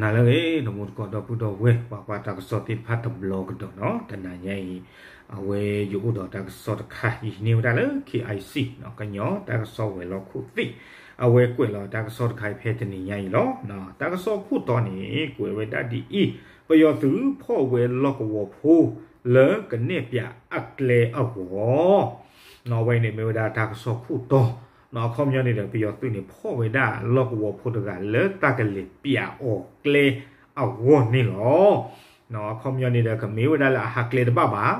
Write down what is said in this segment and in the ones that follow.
နၤလၢအဂ့ၤ ဒီးမိၢ်တကိးဒီပုၢ်ဒီဝဲၢ် ပှၤကွၢ်တၢ်ကစီၣ်သ့ၣ်တဖၣ်တဘျီကဒီးနီၤ, တနၤညါအံၤ အဝဲယအိၣ်ဒီးတၢ်ကစီၣ်တခါ ယဟံးန့ၢ်ဝဲဒၣ်လၢ KIC နီၤ, ကညီတၢ်ကစီၣ်ဝဲၤလီၢ်ခိၣ်သ့ၣ်, အဝဲကွဲးလီၤတၢ်ကစီၣ်တခါအံၤဖဲတနံၤညါအံၤလီၤ. တၢ်ကစီၣ်ခိၣ်တီန့ၣ် ကွဲးဝဲဒၣ်ဒ်အံၤ, ပယီၤသုးဖီၣ်ဝဲလီၢ်ကဝီၤဖိ လၢကနဲၣ်ပျးအကျဲအဂီၢ် အဝဲအံၤန့ၣ်မ့ၢ်ဝဲဒၣ်တၢ်ကစီၣ်ခိၣ်တီ, အခီပညီန့ၣ်ဒီး ပယီၤသုးန့ၣ် ဖီၣ်ဝဲဒၣ်လီၢ်ကဝီၤဖိတဂၤလၢတၢ်ကလဲၤပျးအီၤကျဲအဂီၢ်န့ၣ်လီၤ. အခီပညီန့ၣ်ဒီး ကမ့ၢ်ဝဲဒၣ်လၢအဟးကျဲတဘၣ်ဘၣ်,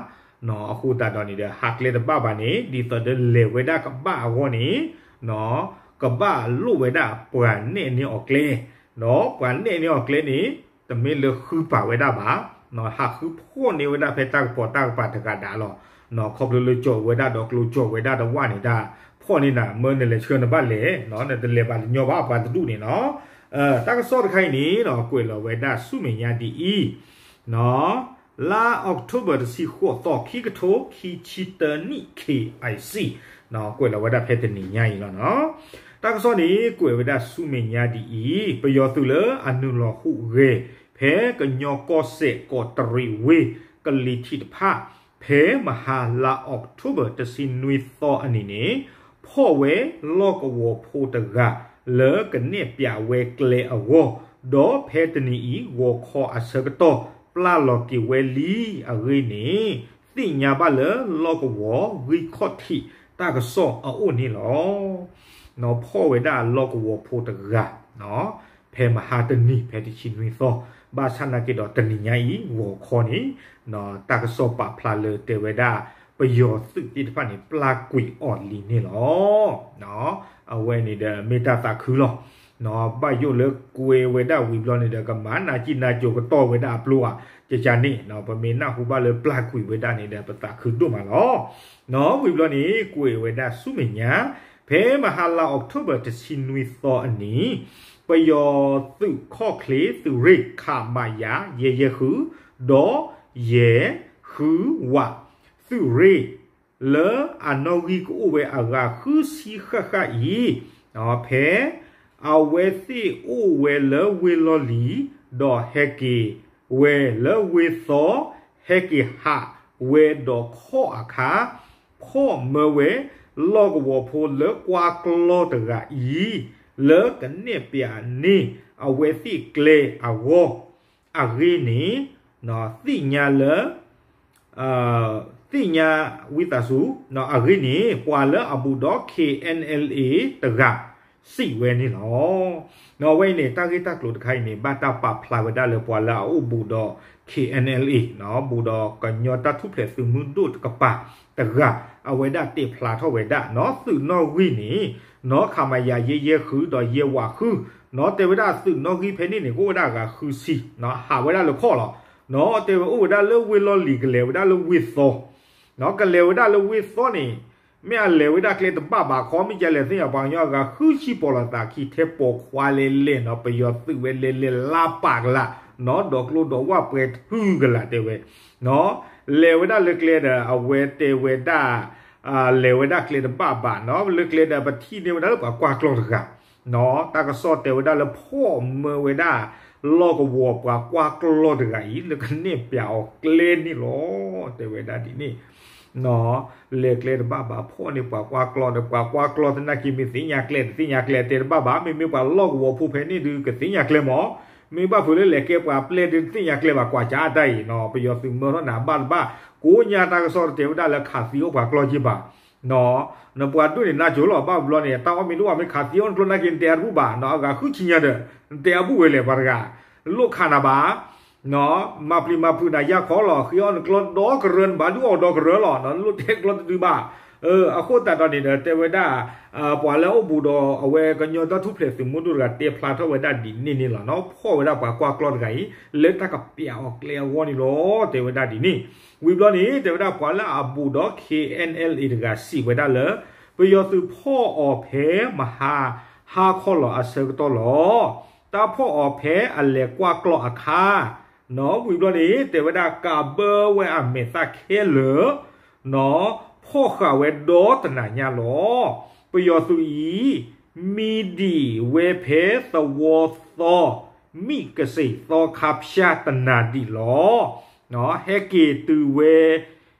အဃိသတးဒီးန့ၣ်ဒီး ဟးကျဲတဘၣ်ဘၣ်န့ၣ် ဒ်သိးဒီးလဲၤဝဲဒၣ်ကဘၣ်အဂီၢ်န့ၣ် ကဘၣ်လိၣ်ဝဲဒၣ်ပှၤနဲၣ်န့ၢ်အီၤကျဲ, ဒီးပှၤနဲၣ်န့ၢ်အီၤကျဲန့ၣ် တမ့ၢ်လၢဃုပာ်ဝဲဒၣ်ဘၣ်, ဟးဃုဖီၣ်န့ၢ်ဝဲဒၣ်ဖဲတၢ်ကပီၤတၢ်ကပၤတဂၤဒၣ်လီၤ. ခီဖျိလၢကၠီဝဲဒၣ်ဒီးကျိကၠီဝဲဒၣ်တဝၣ်န့ၣ်ဒၣ် ဖီၣ်န့ၢ်နၤ မၢနလဲၤဆှၢနဘၣ်လဲၤ, နတလဲၤဘၣ်တညီဘၣ်ပှၤတဒူၣ်န့ၣ်နီၤ. တၢ်ကစီၣ်တခါအံၤန့ၣ် ကွဲးလီၤဝဲဒၣ်ဆူမဲာ်ညါဒ်အံၤ, လါ October တဆံဃိးသီ ခံကထိခံဆံတၢနံၣ် KIC ကွဲးလီၤဝဲဒၣ်ဖဲတနံၤညါအံၤလီၤနီၤ. တၢ်ကစီၣ်န့ၣ် ကွဲးဝဲဒၣ်ဆူမဲာ်ညါဒ်အံၤ, ပယီၤသုးလၢအနုာ်လီၤဟူးဂဲၤ ဖဲကညီကီၢ်စဲၣ် ကီးတရံးဝ့ၢ် ကလံၤထံးတဖၣ် ဖဲမဟါလါ October တဆံနွံသီအနံၤန့ၣ် ဖီၣ်ဝဲလီၢ်ကဝီၤဖိတဂၤ လၢကနဲၣ်ပျးဝဲကျဲအဂီၢ်, ဒီးဖဲတနံၤအံၤ ဂီၤခီအဆၢကတီၢ် ပျၢ်လီၤက့ၤဝဲလံအဂ့ၢ်န့ၣ် သ့ၣ်ညါဘၣ်လၢလီၢ်ကဝီၤဂံၢ်ခီၣ်ထံးတၢ်ကစီၣ်အအိၣ်န့ၣ်လီၤ. ဖီၣ်ဝဲဒၣ်လီၢ်ကဝီၤဖိတဂၤ ဖဲမဟါတနံၤ ဖဲတဆံနွံသီ, ဘၣ်ဆၣ်နာ်က့ဒီးတနံၤညါအံၤ ဂီၤခီန့ၣ် တၢ်ကစီၣ်ပာ်ဖျါလၢတဲဝဲဒၣ် ပယီၤသုးသ့ၣ်တဖၣ်န့ၣ် ပျၢ်ကွံာ်အီၤလံန့ၣ်လီၤ. အဝဲန့ၣ်ဒီးမ့ၢ်တၢ်သးခုလီၤ. ဘၣ်ယိၣ်လၢကွဲးဝဲဒၣ်ဝံၤဘျီန့ၣ်ဒီး ကမၤနးကံနးကိၤကတီၢ်ဝဲဒၣ်အပျိဧါ, ကကန့ၣ် ပမ့ၢ်နၢ်ဟူဘၣ်လၢပျၢ်ကွံာ်ဝဲဒၣ်န့ၣ်ဒီး ပသးခုဒိၣ်မးလီၤ. ဝံၤဘျီန့ၣ် ကွဲးဝဲဒၣ်ဆူမဲာ်ညါ ဖဲမဟါလါ October တဆံနွံသီအနံၤ, ပယီၤသုးခီၣ်ချ့သုးရ့ၣ် ခမရ ယဲၢ်ယဲၢ်ဃု ဒီး ယဲၢ်ဃုဝး သုးရ့ၣ် လၢအနီၣ်ဂံၢ်ကအိၣ်ဝဲအဂၤဃုဆံဃၣ်ဃၣ်အံၤ, ဖဲ အဝဲသ့ၣ်အိၣ်ဝဲလၢဝ့ၢ်လီၢ်လံၤ, ဒီးဟဲက့ၤဝဲလၢဝ့ၢ်သီ, ဟဲက့ၤဟးဝဲဒီးခီၣ်အခါ, ဖီၣ်မၢဝဲ လီၢ်ကဝီၤဖိလၢကွၢ်ကျီတဂၤအံၤ, လၢကနဲၣ်ပျးန့ၢ်အဝဲသ့ၣ်ကျဲအဂီၢ် အဂ့ၢ်န့ၣ် သ့ၣ်ညါလၢ သ့ၣ်ညါဝံသးစူၤ အဂ့ၢ်န့ၣ် ပှၤလၢအဘူးဒီး KNLA တဂၤ စံးဝဲန့ၣ်လီၤ. အဝဲအံၤန့ၣ် တၢ်ဂ့ၢ်တၢ်ကျိၤတခါအံၤန့ၣ် ဘၣ်တၢ်ပာ်ဖျါဝဲဒၣ်လၢပှၤလၢအအိၣ်ဘူးဒီး KNLA ဘူးဒီးကညီတၢ်ထူၣ်ဖျဲးသုးမုၢ်ဒိၣ်တကပၤတဂၤ အဝဲဒၣ်တဲဖျါထီၣ်ဝဲဒၣ် သုးနီၣ်ဂံၢ်န့ၣ် နီၢ်ခမရ ယဲၢ်ယဲၢ်ဃု ဒီးယဲၢ်ဝးဃု နီၢ်တဲဝဲဒၣ်သုးနီၣ်ဂံၢ်ဖဲန့ၣ်န့ၣ် ကအိၣ်ဝဲဒၣ်အဂၤဃုဆံ နီၢ်ဟးဝဲဒၣ်လၢခီၣ်လီၤ. နီၢ်တဲဝဲအိၣ်ဝဲဒၣ်လၢဝ့ၢ်လီၢ်လံၤ ကလဲၤဝဲဒၣ်လၢဝ့ၢ်သီ နီၢ်ကလဲၤဝဲဒၣ်လၢဝ့ၢ်သီန့ၣ် မ့ၢ်အလဲၤဝဲဒၣ်ကျဲတဘၣ်ဘၣ်ခီ မ့ၢ်ကလဲၤသ့ၣ်ညါ ပှၤကညီအဂၤဃုဆံ ပိာ်လိာ်သးခံ ထဲပိာ်ခွါလဲၤလဲၤနီၢ် ပယီၤသုးဝဲလဲၤလဲၤလါပာ်ကလာ် နီၢ်ဒီးကျိဒီးဝၣ်ပှဲၤထုကလာ်တဲဝဲ နီၢ်လဲၤဝဲဒၣ်လၢကျဲဒီး အဝဲတဲဝဲဒၣ် လဲၤဝဲဒၣ်ကျဲတဘၣ်ဘၣ်နီၢ် လၢကျဲဒီးပထံၣ်န့ၢ်ဝဲဒၣ်လၢပှၤကွၢ်ကျီတဂၤ နီၢ်တၢ်ကစီၣ်တဲဝဲဒၣ်လၢဖီၣ်မၢဝဲဒၣ် လီၢ်ကဝီၤပှၤကွၢ်ကျီတဂၤအံၤ လၢကနဲၣ်ပျးအီၤကျဲန့ၣ်လီၤ. တဲဝဲဒၣ်ဒ်န့ၣ် နီၢ်လဲၤကျဲတဘၣ်ဘၣ် ဖီၣ်န့ၢ်ပှၤကွၢ်ကျီဒီး ပှၤကွၢ်ကျီသနာ်က့ မ့ၢ်သ့ၣ်ညါကျဲ တသ့ၣ်ညါကျဲတဲတဘၣ်ဘၣ် မ့မ့ၢ်ပှၤလီၢ်ကဝီၤဖိဖဲန့ၣ်ဒုး ကသ့ၣ်ညါကျဲမး မ့ၢ်ဘၣ်ဖုးလၢလဲၤကဲပှၤပျဲၢ်ဒုး တသ့ၣ်ညါကျဲဘၣ် ကွၢ်ကၠါတၢ်အံၤနီၢ် ပယီၤသုးမၢထီၣ်နၤဘၣ်တဘၣ် ကိးညါတၢ်ကစီၣ်တတဲဝဲဒၣ်လၢခးသံအိၣ်ပှၤကျီက့ဘၣ် နီၢ်နပှၤဒိၣ်န့ၣ် နၢ်ကၠိလီၤ ဘၣ်ဘျီန့ၣ် တၢ်အီၣ်မ့ၢ်တအိၣ်ဘၣ် မ့ၢ်ခးသံအီၣ်နကျီသနာ်က့ နတဲအတဘူၣ်ဘၣ်နီၢ် အဂၤဃုဆံညါဒီး နတဲအဘူၣ်ဝဲလဲၣ် ပှၤတဂၤ လိၣ်ခးနၤဘၣ် နီၢ်မၤပျံၤမၤဖုးနၤယၢ်ခီလီၤ ဃ့အီၣ်နကျီဒီကရၢ နဘၣ်ဒုးအီၣ်ဒီကရၢလီၤ နလိၣ်တဲကျီတဒုဘၣ် အဃိသတးဒီးန့ၣ်ဒီး တဲဝဲဒၣ် ပှၤလၢအအိၣ်ဘူးဒီးအဝဲကညီတၢ်ထူၣ်ဖျဲးသုးမုၢ်ဒိၣ်တဂၤ တဲဖျါထီၣ်ဝဲဒၣ်ဒ်န့ၣ်န့ၣ်လီၤနီၢ် ဖီၣ်ဝဲဒၣ်ပှၤကွၢ်ကျီတဂၤအံၤ လၢတၢ်ကပျးအီၤကျဲအဂီၢ်န့ၣ်လီၤ တဲဝဲဒၣ်ဒ်န့ၣ် ဝံၤဘျီန့ၣ် တဲဝဲဒၣ်ပှၤလၢအဘူးဒီး KNLA တဂၤစံးဝဲဒၣ်လၢ ပယီၤသုးဖီၣ်အီၤဖဲမဟါ ဟါခီလီၤအဆၢကတီၢ်လီၤ တၢ်ဖီၣ်အီၤဖဲအလဲၤကွၢ်ကျီအခါ နီၢ်ဝံၤဘျီန့ၣ် တဲဝဲဒၣ်ကးဘၢဝဲအမဲာ်သၣ်ခဲလၢာ် နီၢ်ဖီၣ်ဃာ်ဝဲဒီတနၤညါလီၤ ပယီၤသုးအံၤ မံဒံးဝဲဖဲသဝီသီ မံၣ်ကစ့ၣ်သီခါဖၠါတနၤဒံးလီၤ. ဟဲက့ၤတုၤဝဲ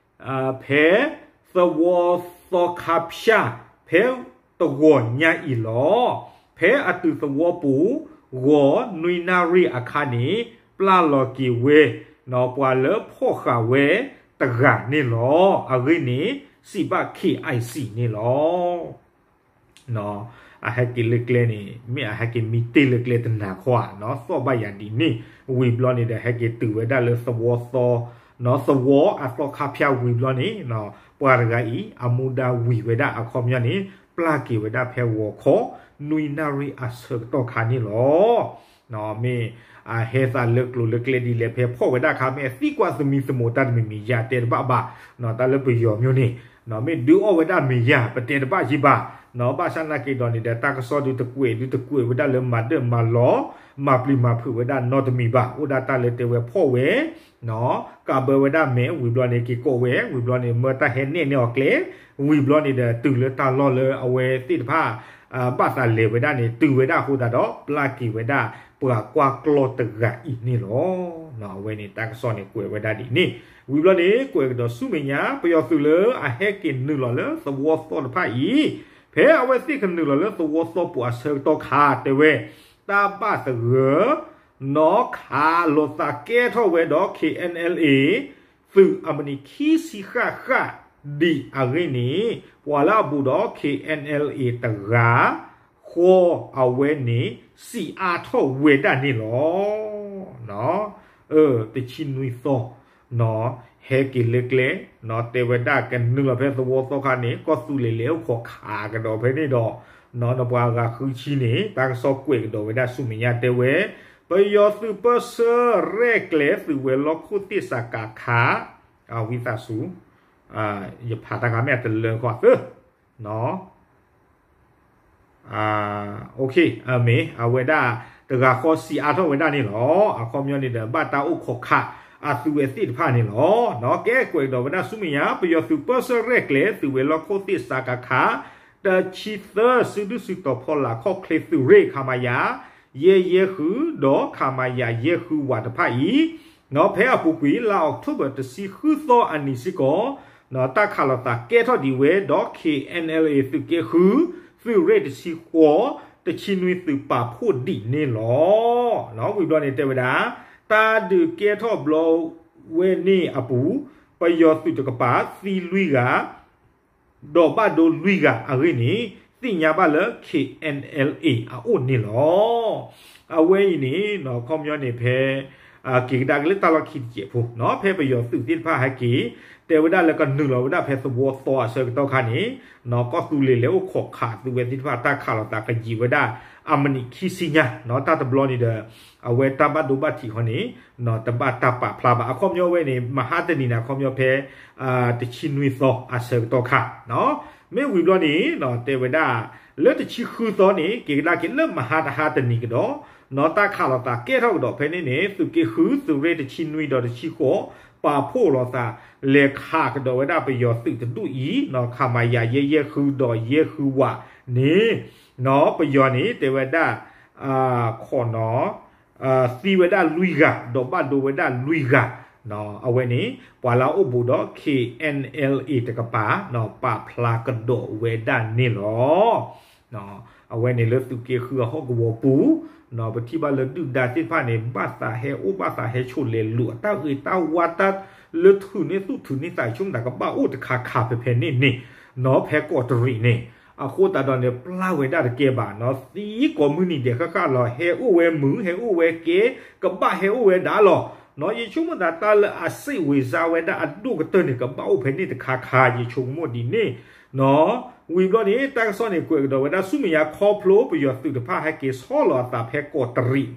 ဖဲသဝီသီခါဖၠါ ဖဲတဂီၤညါအံၤလီၤ. ဖဲအတုၤသဝီပူၤ ဂီၤနွံနၣ်ရံၣ်အခါန့ၣ် ပျၢ်လီၤက့ၤဝဲ ပှၤလၢဖီၣ်ဃာ်ဝဲတဂၤန့ၣ်လီၤ. အဂ့ၢ်န့ၣ် စံးဘၣ် K I C န့ၣ်လီၤ. အဟဲက့ၤလၢကျဲန့ၣ် မ့ၢ်အဟဲက့ၤမံတ့ၢ်လၢကျဲတနၤခီဧါ သီၣ်ဘၣ်ယၤဒ်န့ၣ် ဝံၤဘျီန့ၣ်ဒီး ဟဲက့ၤတုၤဝဲဒၣ်လၢသဝီသီ သဝီအသီခါဖၠါဝံၤဘျီန့ၣ် ပှၤတဂၤအံၤ အမူဒါဝံၤဝဲဒၣ်အခီပညီန့ၣ် ပျၢ်က့ၤဝဲဒၣ်ဖဲဂီၤခီ နွံနၣ်ရံၣ်အဆၢကတီၢ်ခါန့ၣ်လီၤ. မ့ၢ်အဟဲသးလၢကျိၤလၢကျဲဒ်လဲၣ် ဖဲဖီၣ်ဝဲဒၣ်အခါ မ့ၢ်အသံကွၢ်သမံသမိးတၢ်တမံၤမံၤ ယၤတဲတဘၣ်ဘၣ်, တၢ်လၢပယီၤမ့ၢ်န့ၣ် မ့ၢ်ဒုးအီၣ်ဝဲဒၣ်မ့ၢ်ယၤ ပတဲတဘၣ်ယံၤဘၣ်, ဘၣ်ဆၣ်နာ်က့ၤဒီးန့ၣ်ဒီး တၢ်ကစီၣ်ဒုးတကွဲး ဒုးတကွဲးဝဲဒၣ်လၢမၤဒၢၣ်မၤလီၤ မၤပျံၤမၤဖုးဝဲဒၣ်နီတမံၤဘၣ်, အိၣ်ဒၣ်တၢ်လၢတဲဝဲဖီၣ်ဝဲ ကးဘၢဝဲဒၣ်မဲာ် ဝံၤဘျီန့ၣ် က့ၤကိးဝဲ ဝံၤဘျီန့ၣ် မၢတၢ်ဟဲနဲၣ်န့ၢ်အီၤကျဲ, ဝံၤဘျီန့ၣ်ဒီး တုၤလၢတၢ်လီၢ်လၢအဝဲသ့ၣ်တဖၣ် ဘၣ်သးလဲၤဝဲဒၣ်န့ၣ် တုၤဝဲဒၣ်အဃိသတးဒီး ပျၢ်က့ၤဝဲဒၣ်ပှၤကွၢ်ကျီၢ်တဂၤအံၤန့ၣ်လီၤ. အဝဲန့ၣ် တၢ်ကစီၣ်န့ၣ်ကွဲးဝဲဒၣ်ဒ်န့ၣ်, ဝံၤဘျီန့ၣ် ကွဲးကဒီးဆူမဲာ်ညါ ပယီၤသုးလၢအဟဲက့ၤနုာ်လီၤလၢသဝီသီတဖၣ်အံၤ, ဖဲအဝဲသ့ၣ်ကနုာ်လီၤလၢသဝီသီပူၤအဆၢကတီၢ်ခါ တဲဝဲ တၢ်ဘၣ်သဂၢၢ် နီၢ်ခးလိာ်သးကဲထီၣ်ဝဲဒီး K N L A သုးအမံးနံးခံဆံဃၣ်ဃၣ်ဒံးအဂ့ၢ်န့ၣ် ပှၤလၢအဘူးဒီး K N L A တဂၤ ဃီအဝဲန့ၣ် စံးအါထီၣ်ဝဲဒၣ်န့ၣ်လီၤ. တဆံနွံသီ ဟဲက့ၤလၢကျဲ တဲဝဲဒၣ်ကနုာ်လီၤဖဲသဝီသီခါန့ၣ် ကီၢ်သူလ့ၤလဲၤအိၣ်ခိးခးကဒီးဖဲန့ၣ်ဒီး နပှၤဂၤဃုဆံန့ၣ် တၢ်ကစီၣ်ကွဲးကဒီးဝဲဒၣ်ဆူမဲာ်ညါတဲဝဲ ပယီၤသုးပၢဆှၢရဲၣ်ကျဲၤသုးဝဲၤလီၢ်ခိၣ်သ့ၣ်စးကခး ဝံသးစူၤ ယဖးတၢ်ခါမ့ၢ်အတလၢခီသၢ မ့ၢ်အဝဲဒၣ်တဂၤဃီစံးအါထီၣ်ဝဲဒၣ်န့ၣ်လီၤ. အခီပညီန့ၣ်ဒီး ဘၣ်တၢ်အိၣ်ခိးခးအသုဝဲသ့ၣ်တဖၣ်န့ၣ်လီၤ. ကဲကွဲးကဒီးဝဲဒၣ်ဆူမဲာ်ညါ ပယီၤသုးပၢဆှၢရဲၣ်ကျဲၤသုးဝဲၤလီၢ်ခိၣ်သ့ၣ်စးကခး တဆံသၢ စုဒုၣ်စုတီၤဖီလာ်ခီၣ်ချ့သုးရ့ၣ် ခမရ ယဲၢ်ယဲၢ်ဃု ဒီး ခမရ ယဲၢ်ဃုဝးတဖၣ်အံၤ ဖဲအပူၤကွံာ် လါအီးကထိဘၢၣ် တဆံဃုသီအနံၤစ့ၢ်ကီး တၢ်ခးလိာ်သးကဲထီၣ်ဒံးဝဲဒီး K N L A သုးက့ဃု သုးရ့ၣ်တဆံဃိး တဆံနွံသုးပာ်ဖှိၣ်ဒံးန့ၣ်လီၤ. ဝံၤဘျီန့ၣ်တဲဝဲဒၣ် တၢ်ဒုးကဲထီၣ်ဘျီဝဲန့ၣ်အပူၤ ပယီၤသုးတကပၤသံလွံၢ်ဂၤ ဒီးဘၣ်ဒိလွံၢ်ဂၤအဂ့ၢ်န့ၣ် သ့ၣ်ညါဘၣ်လၢ K N L A အအိၣ်န့ၣ်လီၤ. အဝဲအံၤန့ၣ် ခီပညီန့ၣ်ဖဲ က့ၤကဒါက့ၤလၢတၢ်လီၢ်ခံတစဲးဖိ ဖဲပယီၤသုးသ့ၣ်တဖၣ်ဟဲက့ၤ တဲဝဲဒၣ်လၢကနုာ်လီၤဝဲဒၣ်ဖဲသဝီသီအဆၢကတီၢ်ခါန့ၣ် ကီၢ်သူလ့ၤလဲၤအိၣ်ခိးခးသုဝဲသ့ၣ်တဖၣ်တၢ်ခးလိာ်သးကယံာ်ဝဲဒၣ် အမံးနံးခံဆံညါ တၢ်တဘျီန့ၣ်ဒီး အဝဲတၢ်ဘၣ်ဒိဘၣ်ထံးဃီန့ၣ် တဘၣ်တၢ်ပာ်ဖျါဘၣ်. အခီပညီဝဲန့ၣ် မဟါတနံၤန့ၣ် အခီပညီဖဲ တဆံနွံသီအဆၢကတီၢ်ခါ မ့ၢ်ဝံၤဘျီန့ၣ် တဲဝဲဒၣ် လၢတဆံဃုသီန့ၣ် က့ၤကဒါက့ၤလၢမဟါတဟါတနံၤကဒီး တၢ်ခးလိာ်သးကဲထီၣ်ကဒီးဖဲန့ၣ်န့ၣ် သုးက့ဃု သုးရ့ၣ်တဆံနွံဒီးတဆံဃိး ပာ်ဖှိၣ်လိာ်သး လဲၤခးကဒီးဝဲဒၣ်ပယီၤသုးတဒူၣ်အံၤ ခမရ ယဲၢ်ယဲၢ်ဃုဒီးယဲၢ်ဃုဝးန့ၣ် ပယီၤန့ၣ် တဲဝဲဒၣ် ခိးနီၤ သံဝဲဒၣ်လွံၢ်ဂၤ ဒီးဘၣ်ဒိဝဲဒၣ်လွံၢ်ဂၤ အဝဲန့ၣ် ပှၤလၢအအိၣ်ဘူးဒီး K N L A တကပၤ ပာ်ဖျါကဒီးဝဲဒၣ်န့ၣ်လီၤ. အဝဲန့ၣ်လၢသုးက့ဃုအဟီၣ်ကဝီၤပူၤ ပထံၣ်ဘၣ်လၢဒုၣ်ဒါသ့ၣ်တဖၣ်န့ၣ် ဘၣ်သးဟဲအိၣ်ဘၣ်သးဟဲဆိးလဲၤလိာ် အတၢ်ဂ့ၤတၢ်ဝါတၢ်လၢထုးန့ၢ်သူၣ်ထုးန့ၢ်သးဆိကမိၣ်သးကဘၣ်အိၣ်တခါခါဖဲဖဲန့ၣ်န့ၣ် နီၤဖဲကီးတရံးန့ၣ် အဃိသတးဒီးန့ၣ် ပျၢ်ဝဲဒၣ်တကဲဘၣ်နီၤ သံကိးမုၢ်နံၤဒဲးဃၣ်ဃၣ်လီၤ ဟဲအိၣ်ဝဲမုာ် ဟဲအိၣ်ဝဲကဲ ကဘၣ်ဟဲအိၣ်ဝဲဒၣ်လီၤ. နီၤ ယဆိကမိၣ်သးတၢ်လၢအစ့ၣ်ဝ့ၤစါဝဲဒၣ်အဒိၣ်ကတၢၢ်န့ၣ် ကဘၣ်အိၣ်ဖဲန့ၣ်တခါခါ ယဆိကမိၣ်ဒ်န့ၣ် နီၤ ဝံၤဘျီန့ၣ် တၢ်ကစီၣ်န့ၣ် ကွဲးကဒီးဝဲဒၣ်ဆူမဲာ်ညါခီဖျိပယီၤသုးတဖၣ်ဟဲက့ၤဆီလီၤအသးဖဲကီးတရံး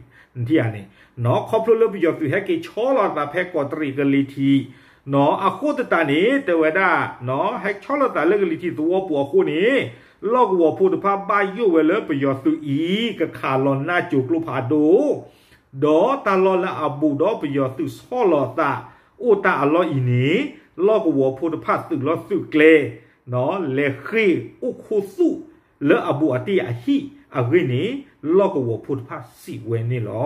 နထံၣ်ဧါန့ၣ် နီၤ ခီဖျိလၢပယီၤသုးဟဲက့ၤဆီလီၤအသးဖဲကီးတရံးကလံၤထံး နီၤ အဃိသတးန့ၣ် တဲဝဲဒၣ် နီၤ ဟဲဆီလီၤသးလၢကလံၤထံးသဝီပူၤအဃိန့ၣ် လီၢ်ကဝီၤဖိတဖၣ်ဘၣ်ယိၣ်ဝဲလၢပယီၤသုးအံၤ ကခးလီၤနါစိၤကျိဖးဒိၣ် ဒီးတၢ်လီၢ်လၢအဘူးဒီးပယီၤသုးဆီလီၤသး အိၣ်တၢ်အလီၢ်အံၤန့ၣ် လီၢ်ကဝီၤဖိတဖၣ်သုးလီၢ်သုးကျဲ နီၤ လဲၤဃ့ၢ်အိၣ်ခူသူၣ်လၢအဘူးအတံၢ်အဟံၣ် အဂ့ၢ်န့ၣ် လီၢ်ကဝီၤဖိတဖၣ်စံးဝဲန့ၣ်လီ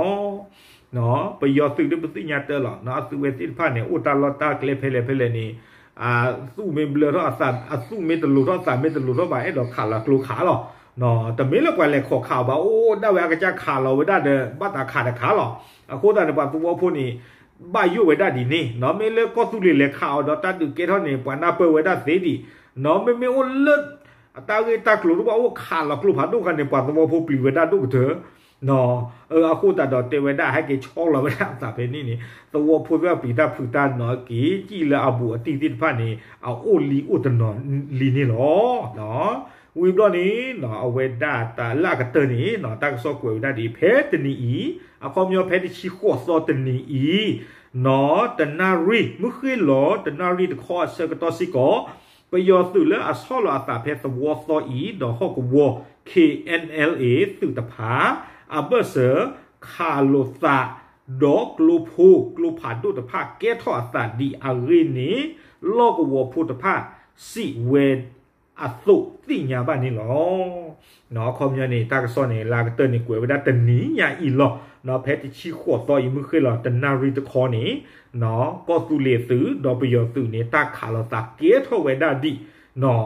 ၤ. ပယီၤသုးဒ်ပသ့ၣ်ညါတၢ်လီၤ အသုးဝဲသ့ၣ်တဖၣ်န့ၣ် အိၣ်တၢ်လီၢ်တၢ်ကျဲဖဲလဲၣ်ဖဲလဲၣ်န့ၣ် အသူၣ်မ့ၢ်ဘျၢထီၣ်အသး အသူၣ်မ့ၢ်တလိၤထီၣ်သးမ့ၢ်တလိၤထီၣ်ဘၣ် အဲၣ်ဒိးခးလီၤကျိခးလီၤ. တမ့ၢ်လၢပှၤလဲၤခိးခးအီၤဘၣ် အိၣ်ဒၣ်ဝဲအကစၢ်ခးလီၤဝဲဒၣ်ဒီး ဘၣ်သးခးတခးလီၤ. အဃိသတးန့ၣ် ပှၤသဝီဖိန့ၣ် ဘၣ်ယိၣ်ဝဲဒၣ်ဒ်န့ၣ် မ့ၢ်လၢကီၢ်သူလ့ၤလဲၤခးအီၤဒီးတၢ်ဒုးကဲထီၣ်န့ၣ် ပှၤနၢ်ပၢၢ်ဝဲဒၣ်သ့ဒံး မ့မ့ၢ်အိၣ်လၢ အတၢ်ဂ့ၢ်တၢ်ကျိၤတအိၣ်ဘၣ်အိၣ်ခးလီၤကျိဖးဒိၣ်ခါန့ၣ် ပှၤသဝီဖိပျံၤဝဲဒၣ်ဒိၣ်ကတၢၢ် အဃိသတးဒီးတဲဝဲဒၣ် ဟဲက့ၤဆီလီၤဝဲဒၣ်အသးဖဲန့ၣ်န့ၣ် သဝီဖိသ့ၣ်ပျံၤတၢ်ဖုးတၢ်နီၤက့ၤ စံၣ်လၢအဘူးအတံၢ်သ့ၣ်တဖၣ်န့ၣ် အအိၣ်လံအိၣ်တနီၤလံန့ၣ်လီၤ. ဝံၤဘျီန့ၣ် အဝဲဒၣ်တၢ်လၢအကတၢၢ်န့ၣ် တၢ်ကစီၣ်ကွဲးဝဲဒၣ်ဒ်အံၤ ဖဲတနံၤအံၤ အခီပညီဖဲတဆံဃိးသီတနံၤအံၤ နီၢ်တနၣ်ရံၣ် မုၢ်ဃ့ၢ်လီၤ တနၣ်ရံၣ်တခီအဆၢကတီၢ်စ့ၢ်ကီး ပယီၤသုးလၢအဆီၣ်လီၤအသးဖဲသဝီသီအံၤ ဒီးဟီၣ်ကဝီၤ K N L A သုးတဖၣ် အဘၢၣ်စၢၤ ခးလိာ်သး ဒီးကျိဖိကျိဖးဒိၣ်တဖၣ်ကဲထီၣ်အသးဒ်အဂ့ၢ်န့ၣ် လီၢ်ကဝီၤဖိတဖၣ်စံးဝဲအသိးသ့ၣ်ညါဘၣ်န့ၣ်လီၤ. အခီပညီန့ၣ် တၢ်ကစီၣ်န့ၣ် လၢအကတၢၢ်န့ၣ် ကွဲးဝဲဒၣ်တနံၤညါအံၤလီၤ. ဖဲတဆံဃိးသီအံၤ မုၢ်ဃ့ၢ်လီၤ တနၣ်ရံၣ်တခီန့ၣ် ကီၢ်သူလ့ၤသုး ဒီးပယီၤသုးန့ၣ် တၢ်ခးလိာ်သးကဲထီၣ်ဝဲဒၣ်ဒံး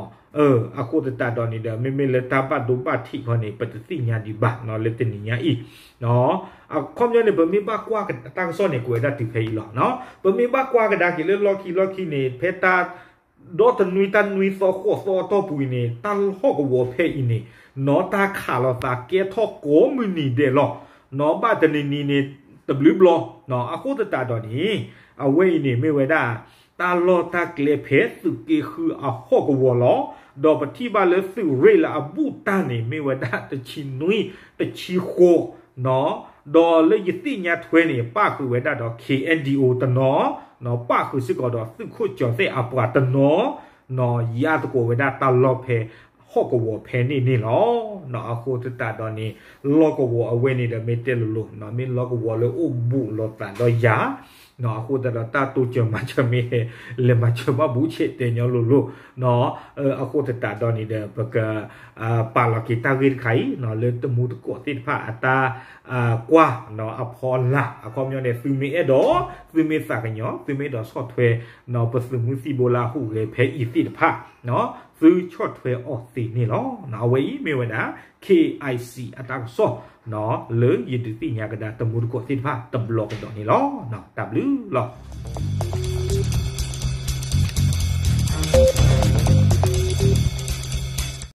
အဃိသတးဒီးန့ၣ်ဒီး မ့မ့ၢ်လၢတၢ်ဘၣ်ဒိဘၣ်ထံးခီန့ၣ် ပတသ့ၣ်ညါဒံးဘၣ်လၢတနံၤညါအံၤ အခီပညီန့ၣ် ပမ့ၢ်ဘၣ်ကွၢ်တၢ်ကစီၣ်န့ၣ် ကွဲးဝဲဒၣ်တုၤဖဲအံၤလီၤ. ပမ့ၢ်ဘၣ်ကွၢ်ကဒါက့ၤလၢလီၢ်ခံလီၢ်ခံန့ၣ် ဖဲတၢ် ဒီတနွံတၢ်နွံသီဃိးသီအတီၢ်ပူၤအံၤန့ၣ် တၢ်ဟီၣ်ကဝီၤဖဲအံၤန့ၣ် နီၢ်တၢ်ခးလိာ်သးကဲထီၣ်ကိးမုၢ်နံၤဒဲးလီၤ. နီၢ်ဘၣ်တနံၤနံၤန့ၣ် တဘျုးဘျီ အဃိသတးဒီးန့ၣ် အဝဲအံၤန့ၣ်မ့ၢ်ဝဲဒၣ် တၢ်လီၢ်တၢ်ကျဲဖဲသုးက့ဃုအဟီၣ်ကဝီၤလီၤ. ဒီးပထံၣ်ဘၣ်လၢသုးရ့ၣ်လၢအဘူးတၢ်န့ၣ် မ့ၢ်ဝဲဒၣ်တဆံနွံ တဆံဃိး ဒီးလၢယသ့ၣ်ညါထွဲန့ၣ် ပၣ်ဃုာ်ဝဲဒၣ်ဒီး K N D O တနီၤ ပၣ်ဃုာ်စ့ၢ်ကီးဒီးသုးခိၣ်ကၠီၤသဲၣ်အပှၤတနီၤ ယါသကိးဝဲဒၣ်တၢ်လီၢ်ဖဲဟီၣ်ကဝီၤဖဲန့ၣ်န့ၣ်လီၤ. အဃိသတးဒီးန့ၣ် လီၢ်ကဝီၤအဝဲန့ၣ်ဒီးမ့ၢ်တဲလိၤလိၤ မ့ၢ်လီၢ်ကဝီၤလၢအိၣ်ဘူးလိာ်သးဒီးယၤ အဃိသတးဒီးတၢ်တိစၢၤမၤစၢၤမ့ၢ်ဟဲ လဲၤမၤစၢၤဘၣ်ဘူးဆဲးတဲညီလိၤလိၤ အဃိသတးဒီးန့ၣ်ဒီး ပက ပာ်လီၤက့ၤတၢ်ဂ့ၢ်တခါအံၤ လၢတမူတကိးသ့ၣ်တဖၣ်အတၢ်ကွၢ်အဖီလာ် အခီပညီန့ၣ် သုမ့ၢ်အဲၣ်ဒိး သုမ့ၢ်သးကညီၤ သုမ့ၢ်အဲၣ်ဒိးဆီၣ်ထွဲ ပသုးမုၢ်သံၣ်ဘိလၢအဟူးဂဲၤဖဲအံၤသ့ၣ်တဖၣ် သုဆီၣ်ထွဲအီၤသ့န့ၣ်လီၤ. အဝဲအံၤမ့ၢ်ဝဲဒၣ် K I C အတၢ်ကစီၣ် လၢယဒုးသ့ၣ်ညါကဒါတမူတကိးသ့ၣ်တဖၣ်တဘျီကဒီးန့ၣ်လီၤ. တၢ်ဘျုးလီၤ.